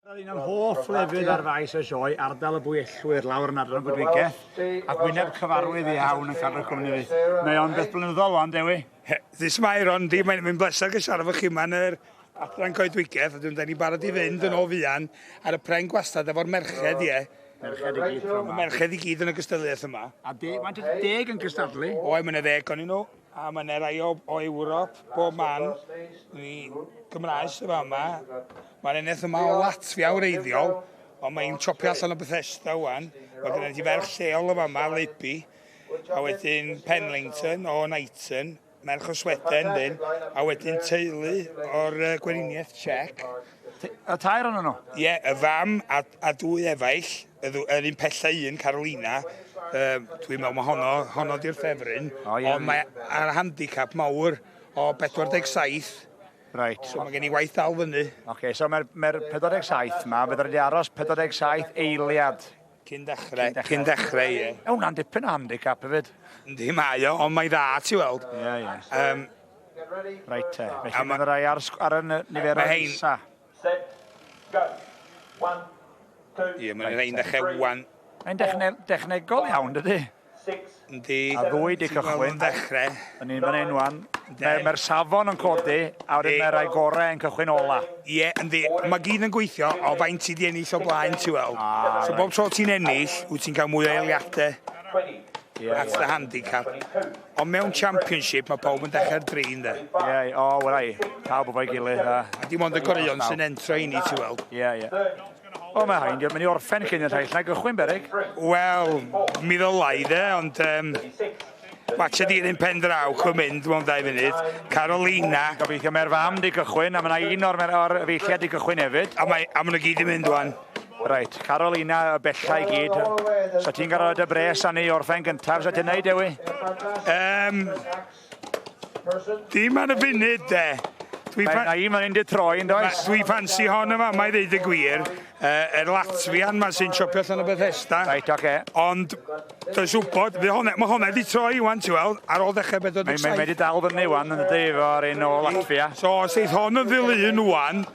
Un o'n hoff lefydd ar faes y sioe, ardal y bwyellwyr lawr yn adran Goedwigaeth, ac wyneb cyfarwydd iawn yn cadw'r cwmni fi. Mae o'n beth blynyddol wan, Dewi. This mae Ron, di, mae'n mae bleser gael siarad efo chi yma yn yr adran Goedwigaeth, a dwi'n da ni'n barod i fynd yn ôl fuan ar y pren gwastad efo'r merched, ie. Merched i gyd tro 'ma. Y merched i gyd yn y gystadleuaeth yma. A de, faint ydy deg yn cystadlu? Oe, mae'n ddeg o'n nhw. A mae yna rai o, o Ewrop, bob man. Ni Gymraes yma yma. Mae'r eneth yma o Latfia wreiddiol, ond mae'n chopio allan o Bethesda wan. Mae gennym ti ferch lleol yma yma, Lebi. A wedyn Penlington o Knighton, merch o Sweden dyn. A wedyn teulu o'r Gweriniaeth Czech. Y tair ohonyn nhw? Ie, yeah, y fam a, a dwy efaill, y, yr un pella un, Carolina, uh, dwi'n meddwl mae honno, honno di'r ffefryn, oh, yeah, ond mae ar handicap mawr o 47. Right. So mae gen i waith dal fyny. Oce, okay, so mae'r mae 47 ma, fydda wedi aros 47 eiliad. Cyn dechrau. Cyn dechrau, ie. E, hwnna'n dipyn o handicap hefyd. Yndi, mae o, ond mae dda, ti weld. Ie, ie. Um, Reit te. Felly mae rai ar, ar y niferoedd nesa. Set, go. One, two, Ie, mae'n rhain dechrau wan. Mae'n dechnegol iawn, dydy? Yndi. A ddwy di cychwyn. Yn ddechrau. Yn un fan hyn wan. Mae'r mae safon yn codi, a wedyn mae'r rai gorau yn cychwyn ola. Ie, yndi. Mae gyd yn gweithio o faint ti di ennill o blaen, ti weld. Ah, so bob tro ti'n ennill, wyt ti'n cael mwy o eiliadau. Yeah, That's yeah. the handicap. Ond mewn championship mae pawb yn dechrau'r drin, de. Ie, yeah, o, oh, wel ai, pawb efo'i gilydd. A dim ond y goreuon sy'n entro i ni, ti weld. Ie, yeah, ie. Yeah. O, mae hain, diolch mynd i orffen cyn y rhaill na gychwyn, berig. Wel, mi ddylai, de, ond... Um, Watcha di'r un pen draw, chwe mynd mewn dau funud. Carolina. Gobeithio mae'r fam di gychwyn, a mae yna un o'r, or efeilliad di gychwyn hefyd. A mae, a maen nhw gyd i mynd wan. Reit, Carolina y bella i gyd. So ti'n gorfod dy bres a ni orffen gyntaf, so ti'n neud, Dewi? Um, dim ar y funud, de. Dwi Mae yna un fan hyn di troi, yn does? Dwi ffansi hon yma, mae ddeud y gwir. Uh, yr Latvian ma sy'n chopio allan o Bethesda. Reit, oce. Okay. Ond, does wybod, hwnna, mae hwnna wedi troi wan, ti'n weld, ar ôl dechrau 47. Mae wedi dal fyny wan, yn dydy, efo'r un o Latvia. So, os eith hon yn ddilyn wan,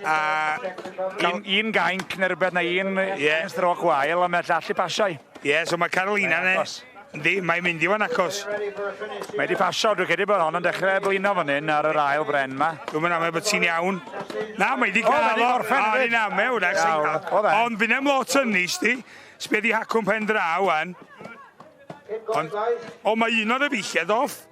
A un, un gainc neu rhywbeth, neu un, yeah. un stroc wael, a mae'r llall i pasio i. Ie, yeah, so mae Carolina ne. Yndi, mae'n mynd i fan acos. Mae wedi pasio, dwi'n credu bod hon yn dechrau blino fan hyn ar yr ail bren ma. Dwi'n mynd amau bod ti'n iawn. Na, mae wedi cael o. O, ni'n amau hwnna. Ond fi'n am lot yn ni, sti. Sbia di hacwn pen draw, wan. Ond, o, mae un o'r efeilliad off.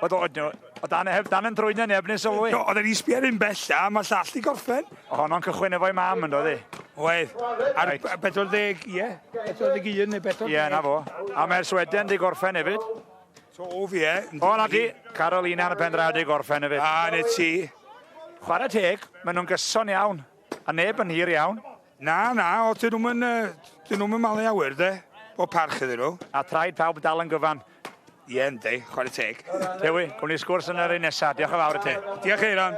Oedd o, o dan, heb, dan yn drwy'n neb neu sylwi. Do, oedden ni'n sbio ar un bella, mae llall di gorffen. O honno'n cychwyn efo'i mam yn dod i. Oedd. Ar right. 40, ie. 41 neu 40. Ie, na fo. A mae'r Sweden di gorffen hefyd. So, o fi, e. O, na ti. Carolina yn y pen draw di gorffen hefyd. A, ne ti. Chwarae teg, maen nhw'n gyson iawn. A neb yn hir iawn. Na, na, o, dyn nhw'n dyn nhw'n malu awyr, de. Bob parch iddyn nhw. A traed pawb dal yn gyfan. Ie, yndi, chwarae teg. Dewi, gwni sgwrs yn yr un nesaf. Diolch yn fawr i ti. Diolch, Eiron.